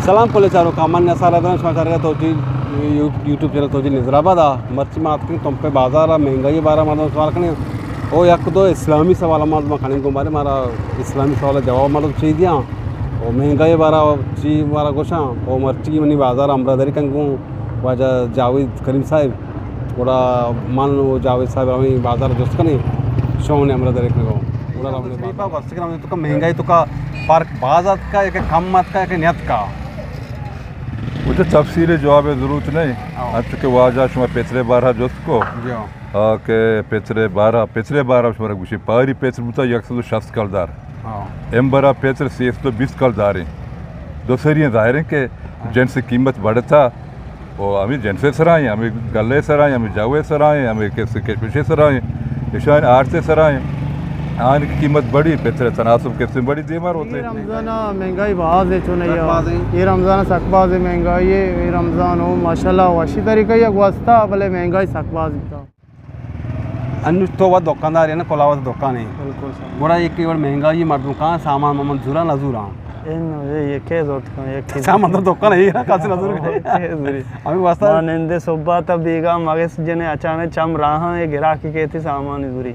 سلام پلے چاروکاں، من نثار حیدر آں، شما چارگا توجیل یو-، یوٹیوب چینل توجیل نظر آباد ءَ۔ مرچی ما اتکیں تمپ ءِ بازار ءَ، مہنگائی ءِ بارہ ءَ مردم سوال کنیں۔ او یک دو اسلامی سوال مردم کنیں گوں، بارے مارا اسلامی سوال ءِ جواب مردم چی دیاں؟ او مہنگائی ءِ بارہ ءَ چی مارا گوشاں؟ او مرچی منی بازار ءَ ہمراہداری کن گوں واجہ جاوید کریم صاحب، گڑا من و جاوید صاحب ہمے بازار ءَ جست کنیں، شما منی ہمراہداری کن گوں۔ گڑا رونے بازار۔ گوستگیں رمضان توکا مہنگائی توکا فرق باز اتکا یا کہ کم اتکا یا کہ نیتکا؟ وہ تو تفصیل جواب ضرورت نہیں۔ ہاں۔ انچو کہ واجہ شما پتر ءِ بارہ ءَ جست کو۔ جی ہاں۔ آ کہ پتر ءِ بارہ، پتر ءِ بارہ ءَ شما گوشی، پاری پتر بوتا یک سد و شست کلدار۔ ہاں۔ امبرا پتر سیصد و بیست کلدار ہیں۔ دو سری ہیں، ظاہر ہیں کہ ہاں۔ جنس قیمت بڑھتا، او ہمے جنس ءِ سرا ہیں، ہمے گلہ ءِ سرا ہیں، ہمے جو ءِ سرا ہیں، ہمے کس-، کشمش ءِ سرا ہیں، اشان آرت ءِ سرا ہیں۔ آن کی قیمت بڑی، پتر ءِ تناسب کس بڑی دیما روتے۔ اے رمضان ءَ مہنگائی باز ہے، چون ہے؟ سک باز ہے۔ اے رمضان ءَ سک باز ہے مہنگائی ہے۔ اے رمضان ہو ماشاءاللہ وشی طریقہ یا گوستا، بلے مہنگائی سک باز بیتا۔ انو تو وت دکاندار ئے نا، کلاوت دکان ئے۔ بالکل سر۔ گڑا یک وڑ مہنگائی، مردم کاں سامان مامان زوراں نہ زوراں؟ اے نو، اے، اے کے زورت کن، یک چیز۔ سامان تو دکان ئے نا، کس نہ زور۔ کے زوری؟ ہمے واسطہ۔ ما نندے صبح تا بیگا مگس جنے اچانک چم راہاں، اے گراکی کیتی سامان زوری۔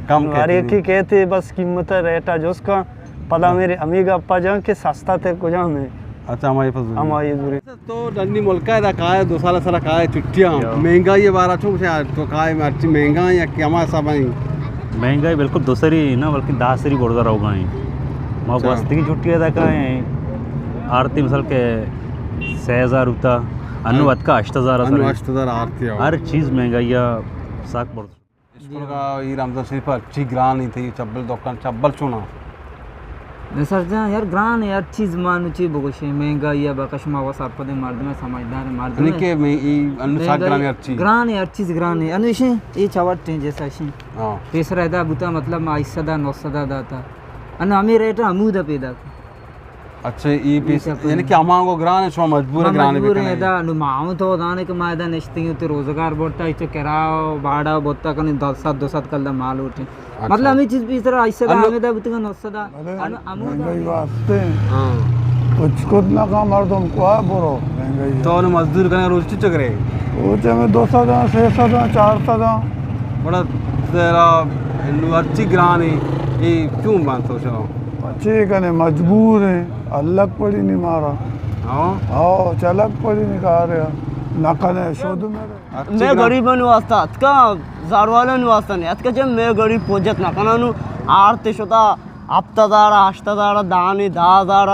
کم نو ہر کیتی۔ یکی کیتی بس قیمت ریٹ جس کن۔ پدا ہاں۔ میرے ہمے گپا جان کہ سستا تے کجام ہے؟ اچھا، ہمائی پس زوری۔ ہمائی زوری۔ تو ڈنی ملکا ادا کائے، دو سال سرا کائے چھٹیاں۔ یا۔ مہنگائی بارہ چون گوشے، تو کائے مرچی مہنگا یا کہ ہما حساب ہیں؟ مہنگائی بالکل دو سری نا، بلکہ دہ سری برزا روگا ہیں۔ ما اچھا۔ گوستگی چھٹی ادا کائے، آرتی مثال کہ سہ ہزار ہوتا، انو ہاں۔ اتکا ہشت ہزار انو سر۔ ہشت ہزار آرتی ہو۔ ہر چیز مہنگائی ساک برزا۔ اسکول کا اے رمضان شریف ہرچی گران انت، اے چبل دکان چبل چونا؟ نثار جان، یار گران ہے ہر چیز، ما نو چی بگوشیں، مہنگائی ہے، باقی شما و سرپدیں مردم ہے، سمجھدار مردم یعنی ہے۔ کہ میں اے انو ساگ مہنگائی گران ہے ہرچی؟ گران ہے، ہر چیز گران ہے۔ انو اشیں، اے چوٹ ہیں جیسا اشیں۔ ہاں۔ پیسر ادا بوتا مطلب ما ہشت سد، نو سد داتا۔ انو ہمیں ریٹ ہمود پیدا۔ اچھا، اے پیس، یعنی کہ ہمانگو گران ہے، شما مجبور ہے گران بکنے؟ ادا، نو ما ہوں تو دانے کہ ما ادا نشتگیں، تو روزگار برتا، تو کرایہ و باڑہ برتا کنی، دو سد، دو سد کلدار مال اٹھے۔ اچھا۔ مطلب ہمیں چیز پیسر ہشت سد ہمیں دا بوتگا نو سد۔ بلے، ہمو دا مہنگائی واسطے۔ ہاں۔ کچھ کت نہ کن مردم کو برو، مہنگائی ہے۔ تو نو مزدور کنے روز چچو کرے؟ روز ہمیں دو سد، سہ سد، چار سد۔ بڑا تیرا نو ہرچی گران ہے، اے کیوں بانتو شو؟ چے کنے، مجبور ہیں، الگ پڑی نہیں مارا۔ ہاں۔ ہاں، چلگ پڑی نہیں کار ہے۔ نہ کنے، شود میرے۔ ہرچی میں گران۔ غریبن واسطہ اتکا، زاروالن واسطہ نہیں۔ اتکا جب میں غریب پوجت نہ کنا نو، آرت شتا، ہفت ہزار، ہشت ہزار، دانی، دہ ہزار،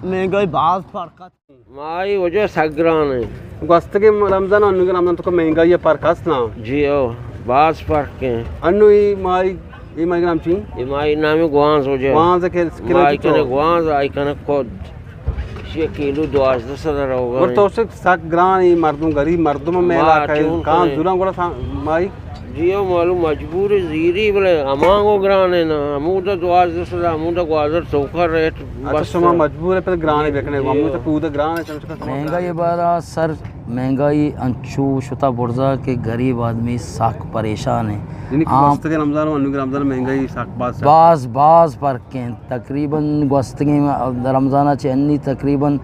مہنگائی باز فرق ہے۔ مائی وجہ سک گران ہیں۔ گوستگیں رمضان، انوگیں رمضان تو مہنگائی فرق ہست نا؟ جی او، باز فرق ہیں۔ انو ای مائی، ای مائی نام چی؟ ای مائی نام گوانز وجہ۔ گوانز کے کلو مائی چچو؟ کنے گوانز، آئی کنے کد۔ اشی کلو دوازدہ سد روگا اور ہیں۔ تو سک، سک گران، ای مردم غریب مردم میں ما علاقہ چون کان کنے؟ زوران گوڑا سا-، مائی؟ جی ہو، معلوم مجبور زیری بلے ہمانگو گران ہے نا، ہمودا دوازدہ سد، ہمودا گوازر توکا ریٹ اچھا، بس شما ہے۔ مجبور ہے پھر گران بکنے، جی ہمو ہو۔ تو کود گران ہے، چمچ کا سما مہنگائی گران ہے۔ بارا سر، مہنگائی انچو شتا برزا کہ غریب آدمی سک پریشان ہے۔ یعنی کہ عام گوستگیں رمضان و انوگیں رمضان مہنگائی سک باز ہے۔ باز، باز فرق ہیں۔ تقریباً گوستگیں رمضان چہ انی تقریباً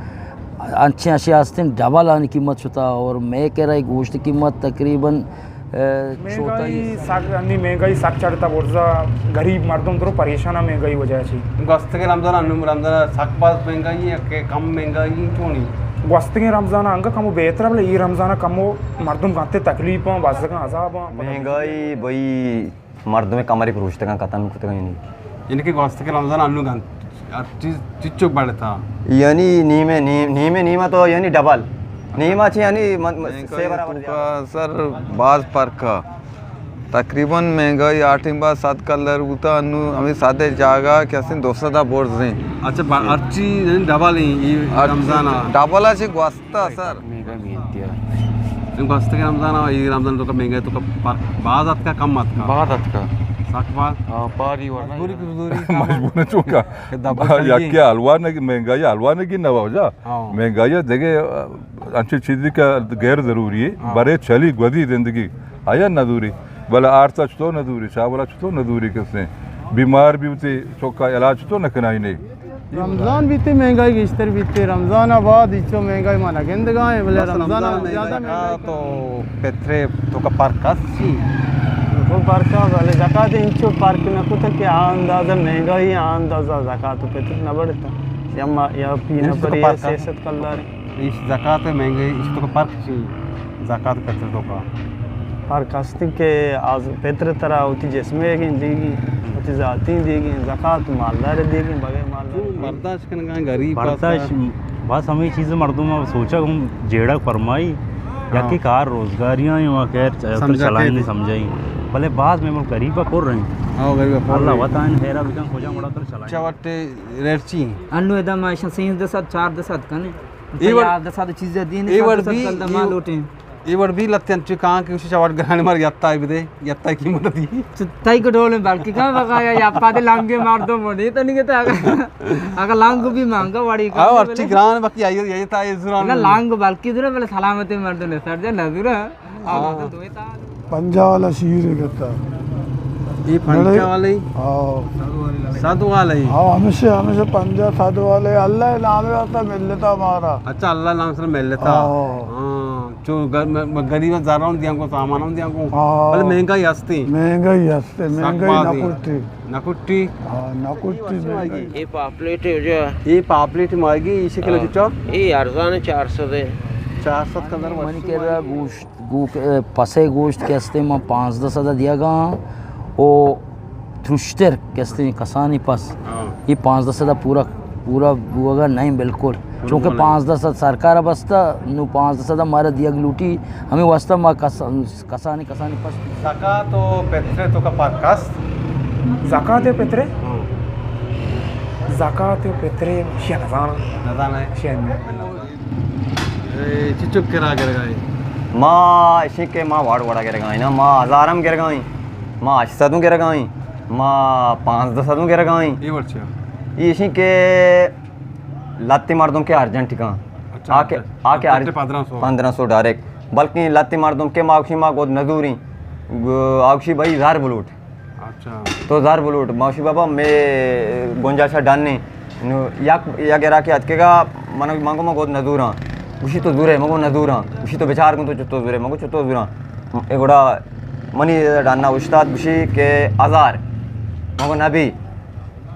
انچیں اشیاء ہستیں ڈبل آنی قیمت شتا اور میں کہہ رہا گوشت قیمت تقریباً اے، مہنگائی چھوٹائی۔ سک، انی مہنگائی سک چڑھتا برزا، غریب مردم درو پریشان ہے مہنگائی وجہ چی۔ گوستگیں رمضان، انو رمضان سک باز مہنگائی ہے کہ کم مہنگائی چونی؟ گوستگیں رمضان انگا کمو بہتر ہے، بلے ای رمضان کمو مردم گنتے تکلیف ہیں، بزگاں عذاب ہیں۔ مہنگائی بھئی مردم کمرے پروشتگاں، ختم کتگاں یعنی۔ یعنی کہ گوستگیں رمضان انو گنت۔ ہر چیز چچو بڑھتا۔ یعنی نیمے، نیم، نیمے نیما تو یعنی ڈبل۔ نیما چے یعنی من، من، مہنگائی سے برابر تو زیادہ۔ کا سر باز فرق ہے۔ تقریباً مہنگائی آ ٹیم با سد کلر بوتا، انو ہمیں سد جاگہ کہ اسیں دو سد برزیں۔ اچھا، با-، ہر چیز یعنی ڈبل ہیں، یہ ہر چیز رمضان آ۔ ڈبل ہے چے گوست تا سر۔ مہنگائی بی انتہا۔ گوستگیں رمضان ء اے رمضان توکا مہنگائی توکا فرق باز اتکا، کم اتکا؟ باز اتکا۔ سک باز؟ ہاں، پاری ورنہ۔ مجبوری کی مزدوری کم۔ مجبور چونکا۔ کہ دبا چلی۔ یکی حلوا نگی، مہنگائی حلوا نگی نہ واجہ۔ ہاں۔ مہنگائی دگہ انچیں چیزے کہ غیر ضروری ہے، ہاں۔ برے چلی گوزی زندگی۔ آیا نہ زوری؟ بلے آرتا چطور نہ زوری؟ چاولا چطور نہ زوری کسے؟ بیمار بی بوتے چوکا علاج چطور نہ کنائی نے؟ رمضان بیتے مہنگائی گیشتر بیتے، رمضان ءَ بعد ایچو مہنگائی ما نہ گندگا ایں، بلے بس رمضان ءَ رمضان ءَ زیادہ زکات مہنگائی۔ تو پترے تو کا فرق است چی؟ بالکل فرق است، بلے زکات انچو فرق نہ کتا کہ آ اندازہ مہنگائی، آ اندازہ زکات و پتر نہ بڑھتا۔ یا ما، یا پی ایش تو نفر کا یا فرق است؟ سیاست کلدار۔ ایش زکات مہنگائی، ایش تو کا فرق چی؟ زکات پتر تو کا۔ فرق است کہ آز پتر ترا وتی جسمے گیں دیگی، وتی ذاتی دیگی، زکات مالدار دیگی، بغیر مالدار۔ چون برداشت کنگا غریب برداشت، بس ہمیں چیز مردم سوچا ہم جیڑا فرمائی، ہاں۔ یکی کار روزگاریاں ہیں، وہاں خیر چ-، سمجھا چلائیں کہ نہیں سمجھائی۔ بلے بعض میں ملک غریب پر رہے ہیں۔ ہاں، غریب پر اللہ رہے ہیں۔ وطن خیرہ بکن، کجا مڑا تر چلائیں۔ چوٹے ریٹ چی ہیں؟ انو ادا ما ایشاں سیزدہ سد، چاردہ سد کنے۔ اے وڑ-، یازدہ سد چیز دین، اے وڑ سد بھی کل دما یہ لوٹیں۔ اے وڑ بھی لتے انچو کان کہ اسے چوٹ گرانی مار یتا بدے، یتا قیمت دی۔ چ-، تئی کو ڈول میں بلکہ کہاں بقایا یا پادے لانگے مار دو مونی تو نہیں کہتا۔ اگر لانگ بھی مانگا واڑی آو، اچھی گران باقی آئی، آئی تا یہ زوران نہ۔ لانگ بلکہ دورا بلے سلامت مردم نے سر جا نہ دورا۔ ہاں۔ پنجاہ والا شیر ہے کہتا۔ یہ پنجاہ والے؟ ہاں۔ سد والے؟ ہاں، ہمیشہ، ہمیشہ پنجاہ سد والے۔ اللہ نام رہتا ملتا ہمارا۔ اچھا، اللہ نام سے ملتا۔ ہاں۔ ہاں، چو گ-، م-، م-، غریب زاروں دیاں کو، سامانوں دیاں کو۔ ہاں۔ بلے مہنگائی ہستی۔ مہنگائی ہستی، سک مہنگائی بازی۔ نہ کرتی۔ نہ کٹی؟ ہاں، نہ کٹی مہنگائی۔ یہ پاپلیٹ ہے جو۔ یہ پاپلیٹ ماگی، اسی کلو ہاں۔ چچا؟ یہ ارزان ہے، چار سد ہے۔ چار سد کا در منی کرا گوشت، گو-، پسے گوشت کہ استے ما پانزدہ سد دیگا، او ترشتر کہ استے کسانی پس۔ ہاں۔ یہ پانزدہ سد پورا، پورا بوگا نہیں بالکل۔ چونکہ پانزدہ سد سرکار بستا، نو پانزدہ سد مارا دیگ لوٹی، ہمیں واسطہ ما کس-، کسانی، کسانی پس۔ زکات و پترے تو کا فرق است؟ زکات و پترے؟ ہاں۔ زکات و پترے شی نزان۔ نزان ہے؟ شی نزان۔ اے، چچک کرا گرگائے؟ ما اشی کہ ما واڑ وڑا گرگائیں نا، ما ہزارم گرگائیں، ما ہشت سدوں گرگائیں، ما پانزدہ سدوں گرگائیں۔ اے ورچہ؟ ایشی کہ لتی مردم کہ ارجنٹ کن۔ اچھا، آ کہ، آ کہ ارجنٹ ارج-، پندرہ سو۔ پندرہ سو ڈائریکٹ۔ بلکہ لتی مردم کہ ما آکشی ما گود نزوریں۔ گو-، آکشی بھائی زر بلوٹ۔ اچھا۔ تو زر بلوٹ۔ ما گوشی بابا میں گنجائش ڈن نہیں۔ نو یک، یک گرا کہ اتکگا من، من گو ما گود نزوراں۔ گوشی تو زورے، من گو نزوراں۔ گوشی تو بچار کن تو چتو زورے، من گو چتو زوراں۔ اے گڑا منی ڈنا اوشتات گوشی کہ ہزار۔ من گو نبی۔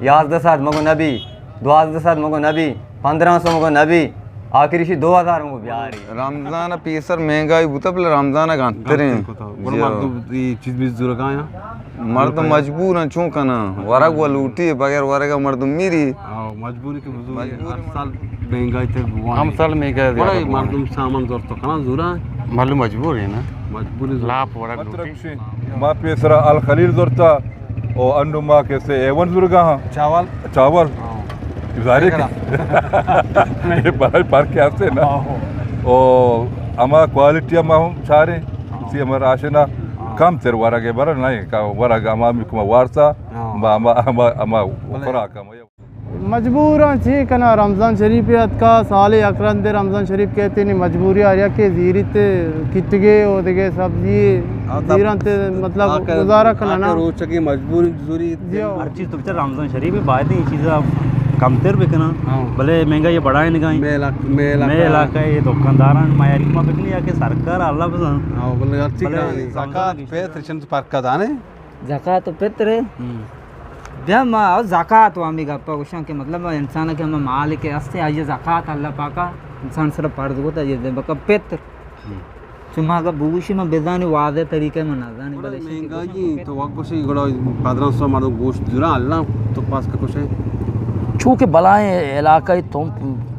یازدہ سد من گو نبی۔ دوازدہ سد مگو نبی، پندرہ سو مگو نبی، آخری شی دو ہزار مگو بیاری۔ رمضان پیسر مہنگائی بوتا، بلے رمضان گنتریں۔ گنتر کتا۔ گڑا جی۔ مردم ای چیز بھی زورگا یا؟ مردم مجبور ہیں، چون کنا؟ ورگ و لوٹی، بغیر ورگ مردم میری۔ ہاں، مجبوری کہ بزور مجبور ہر سال مہنگائی تے بوان۔ ہم سال مہنگائی بڑا زیادہ بوان۔ مردم سامان زور تو کنا زورا۔ مردم مجبور ہے نا۔ مجبوری زور۔ لاپ ورگ لوٹی۔ ما پیسرا الخلیل زرتا۔ او انو ما کسے اے ون زورگا ہاں۔ چاول؟ چاول۔ ہاں۔ ظاہر ہے کہ اے برای فرق ہستے نا۔ ہاں۔ او ہما کوالٹی ہم ہم چاریں، ہاں۔ سی ہما راشن ہاں۔ کم تر ورگ ہے، برا نہیں، کا ورگ ہما ملک ما وارسا، ہاں۔ ما، ہما، ہما، ہما بلے۔ خوراک ہم۔ مجبوراں چی کناں، رمضان شریف اتکا، سال یک رندے رمضان شریف کہتے نی مجبوری آریا کہ زیریت کٹگے و دگہ سبزی ہاں، تب زیران تے مطلب آ کہ گزارا آ کہ کناں۔ روچگی مجبوری زوری جی ہاں۔ ہر چیز تو بچار رمضان شریف ہے، باید این چیزا کمتر بکناں۔ ہاں۔ بلے مہنگائی بڑھائے نگاہیں۔ مئے علاق-، مئے علاقہ مئے علاقہ یہ دکانداران مایاری ما بکنی یا کہ سرکار اللہ بزن۔ ہاں، بلے ہر چیز بلے کہانی۔ رمضان زکات کی پیت رچن تو پرکا دانے۔ زکات و پتر ہے۔ ہم۔ بیا ما او زکات و ہمیں گپا گوشاں کہ مطلب انسان کہ ہمیں مال کے ہستے آئیے زکات اللہ پاکا انسان سر فرض ہوتا یہ دے بکا پتر۔ ہم۔ چما اگر بگوشی من بزانی واضح طریقے من نزانی، بلے بلے شی کہ مہنگائی گوشی تو وقت گوشی گڑا پندرہ سو مردم گوشت زورا اللہ تو پاس کا کچھ ہے۔ چونکہ بلائیں علاقہ تم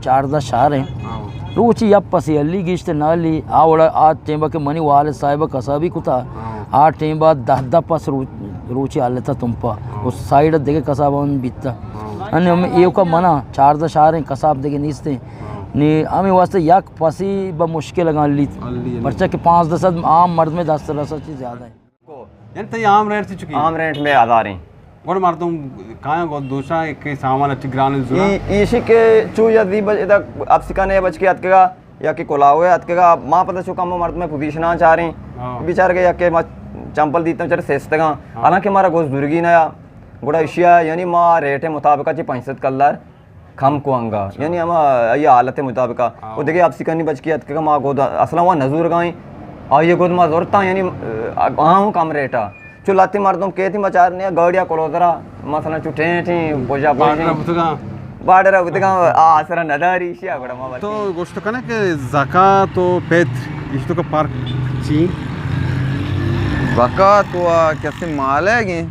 چاردہ شہر ہیں۔ ہاں۔ روچی یک پسی ہلی گیشت نہ ہلی، آ وڑا آ ٹیمبا کہ منی والد صاحب کسابی کتا، ہاں۔ آ ٹیمبا دہ دہ پس رو-، روچی ہلتا تمپا۔ ہاں۔ اس سائیڈ دگہ کسابا ہم بیتا۔ ہاں۔ ان ہم ایوکا منا چاردہ شہر ہیں، کساب دگہ نیست ہیں۔ ہاں۔ نی ہمیں واسطے یک پسی بہ مشکل اگاں لیت۔ ہلی، ہلی۔ پرچہ کہ پانزدہ سد عام مرد میں دست رسا چیز زیادہ ہے۔ یعنی تئی عام ریٹ چی چکی؟ عام ریٹ میں ہزار ہیں۔ گڑا مردم کایاں گو دوشاں کہ سامان اچھی گران زورا۔ ای-، ایشی کہ چو یا دی بج-، ادا اب سکانے بچ کے اتکگا یا کہ کلاوے اتکگا، ما پتہ چو کم مردم پوزیشناں چاریں۔ ہاں۔ بیچار کے یا کہ ما چمپل دیتم چر سستگاں۔ ہاں۔ حالانکہ مارا گوز زورگی نہ یا۔ گڑا ایشیا یعنی ما ریٹ مطابقہ چی پنچ سد کلر کم کو انگا، اچھا۔ یعنی ہما آئی حالت مطابق آ۔ ہاں۔ او دیگہ اپسی کنی بچکی اتکگا ما گود اصلا وا نزور گائیں۔ آئی گود ما زورتا یعنی، آ، ہاں کم ریٹا۔ چو لتی مردم کیتی مچار نے گاڑیا کلوزرا، مثلا چو ٹین ٹین بوجا بارڈر بوجا۔ بوتگا۔ بارڈر بوتگا، آ، آسرا نداری شیا گڑا ما تو گوشت کنے کہ زکات و پتر، ایشتو کا فرق چی؟ زکات و کسی مالے گیں۔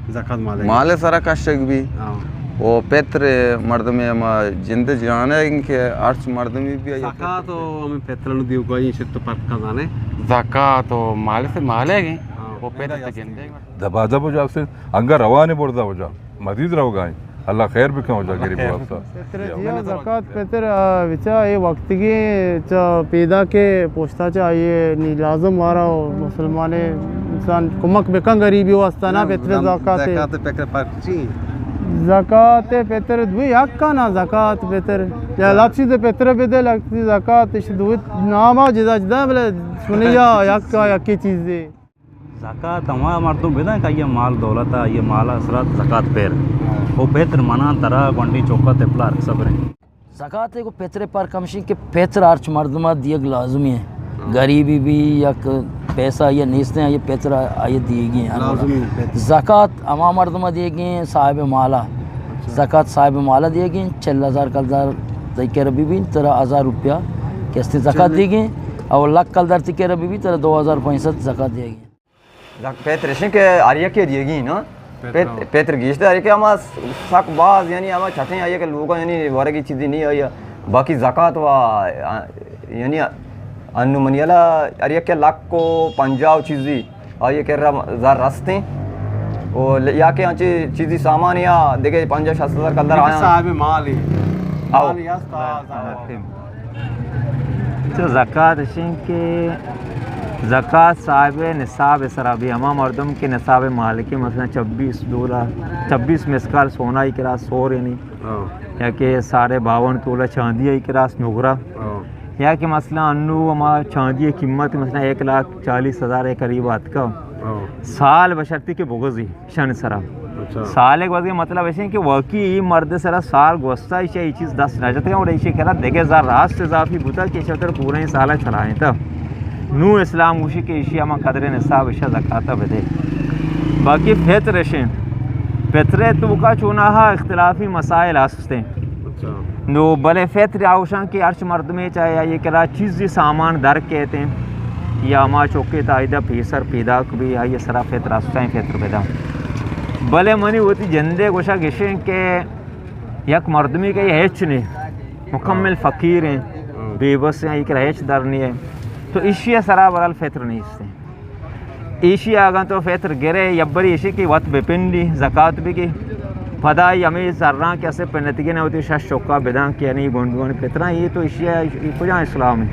زکات مال ء۔ مال ء سرا کشگ بی۔ ہاں۔ و پتر مردم ہما جند جان ء کہ ہرچ مردمی بی آئی ء زکات پتر۔ و ہمیں پتر نو دیو گوئی شت تو پرک کا زانے۔ زکات و مال سے مال ہے گے۔ ہاں۔ و پتر تو جندے۔ دبا دب جا سے انگا روان بردا ہو جا۔ مزید رو گائیں۔ اللہ خیر بکن ہو جا غریب واسطہ۔ پتر جی، زکات پتر، آ، بچا اے وقتگی چا پیدا کے پوشتا چا آئیے نی لازم مارا و مسلمان انسان کمک بکن غریبی واسطہ نا پتر زکات۔ زکات پتر پر چی؟ زکات پتر دوی یک کا نا زکات پتر۔ یا لفظی دے پتر بدے لگتی زکات اش دوی ناما جدا جدا بلے سنیا یک کا یکی چیزے۔ زکات ہما مردم بدن کہ آئی مال دولت، آئی مال اثرات زکات پیر۔ او پتر منا ترا گونڈی چوکا تپلا ہر صبریں۔ زکات کو پتر پر کمشی کہ پتر ہرچ مردم دیگ لازمی ہے۔ ہاں۔ غریبی بھی یک پیسہ یہ نیست ہیں، یہ پتر آئی دیگی ہیں۔ لازمی ہے پتر۔ زکات ہما مردم دیگی ہیں صاحب مالا۔ اچھا۔ زکات صاحب مالا دیگی ہیں، چل ہزار کلدار تئی کرا بھی بھی ترا ہزار روپیہ کستے زکات دیگی ہیں، اور لکھ کلدار تئی کرا بھی بھی ترا دو ہزار پانچ سد زکات دیگی ہیں۔ زک-، پتر اشیں کہ ہر یکے دیگی نا۔ پتر۔ پت-، پتر گیشتر ہر یکے ہما سک باز، یعنی ہما چھٹیں آئی کہ لوگا یعنی ورگی چیزی نہیں آئی۔ باقی زکات و، آ، یعنی انو منی الا ہر یکے لک و پنجاہ و چیزی آئی کہ رم-، زر رستیں۔ و ل-، یا کہ انچی چیزی سامان یا دیگه پنجاہ شصت ہزار کلدار آیا۔ صاحب مال ہی۔ آؤ۔ مال یا استاد۔ تو زکات اشیں کہ زکات صاحب نصاب سرا بھی، ہما مردم کہ نصاب مالک، مثلا چبیس تولا، چبیس مسقال سونا ای کراس سور یعنی، ہاں۔ یا کہ ساڑھے باون تولا چاندی ای کراس نگرا، ہاں۔ یا کہ مثلا انو ہما چاندی قیمت مثلا ایک لاکھ چالیس ہزار قریب آتکا، ہاں۔ سال بشرطی کہ بغضی۔ شن سرا۔ اچھا۔ سال ایک وقت مطلب ایسے کہ واقعی یہ مرد سرا سال گوستا ایشا یہ چیز دست نہ جتے اور ایشی کرا دیگه زر راست اضافی بوتا کہ ایشا تر پورا سالا چلائیں تا۔ نو اسلام گوشی کہ ایشی ہما قدر نصاب ایشا زکاتا بدے۔ باقی فطر اشیں۔ فطر تو کا چونا ہا اختلافی مسائل ہستیں۔ اچھا۔ نو بلے فطر آوشان کہ ہرچ مردمے چاہے آئی کرا چیزی سامان در کیتیں یا ہما چوکے تا ایدا پیسر پیداک بھی آئی سرا فطر استائیں فطر بدا۔ بلے منی وتی جندے گوشا گشیں کہ یک مردمی کہ ہچ نہیں، مکمل فقیر ہیں، بے بس ہیں، ایکرا ہچ در نہیں ہے، تو اشی سرا برال فطر نہیں استیں۔ ایشی اگاں تو فطر گرے، یبری ایشی کہ وت بپنڈی، زکات بگی۔ پدا ای ہمیں زراں کہ اسے پنتگی نہ ہوتی، شش چوکا بداں کہ یعنی گونڈوانی فطراں، یہ تو ایشی ء، یہ کجا اسلام ہے؟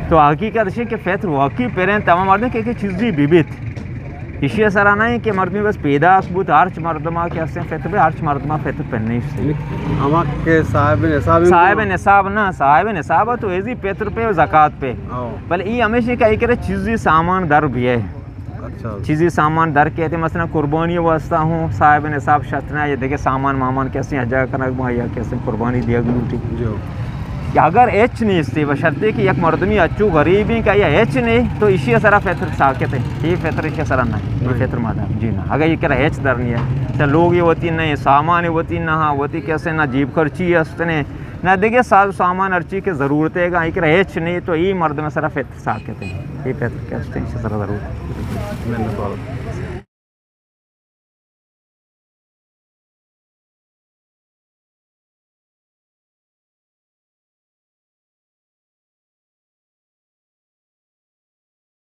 تو حقیقت ایشی کہ فطر واقعی پریں تمام مردم کہ، کہ چیزی ببیت۔ ایشی سرا نہیں کہ مردمی بس پیداک بوت، ہرچ مردما کہ اسے فطر بے، ہرچ مردما فطر پن نہیں۔ ہما کہ صاحب نصاب ہیں صاحب وہ؟ نصاب نہ، صاحب نصاب تو ایزی فطر پہ و زکات پہ۔ ہاں۔ بلے ای ہمیشی کہ ای کرے چیزی سامان در بیئے۔ اچھا۔ چیزی سامان در کیتے، مثلاً قربانی واسطہ ہوں صاحب نصاب شرط نہ، یا دیگه سامان مامان کسی اجا کنگ ما یا کسی قربانی دیگ لوٹی۔ جو۔ کہ اگر ہچ نیستی، بشرطے کہ یک مردمی اچو غریبی کہ یا ہچ نہیں، تو ایشی سرا فطر ساکت ہے۔ یہ فطر ایشی سرا نہ ہے۔ یہ نہیں۔ فطر مادہ۔ جی نہ۔ اگر یہ کرا ہچ در نہیں ہے۔ تو لوگ یہ وتی نہیں، سامان وتی نہ، وتی کسی نہ جیب خرچی است نے، نہ دیگه ساز و سامان ہرچی کہ ضرورت ہے، اگر یہ کرا ہچ نہیں، تو یہ مردم سرا فطر ساکت ہیں۔ یہ پتر کہ است ہیں، ایشی سرا ضرور۔ منت وار۔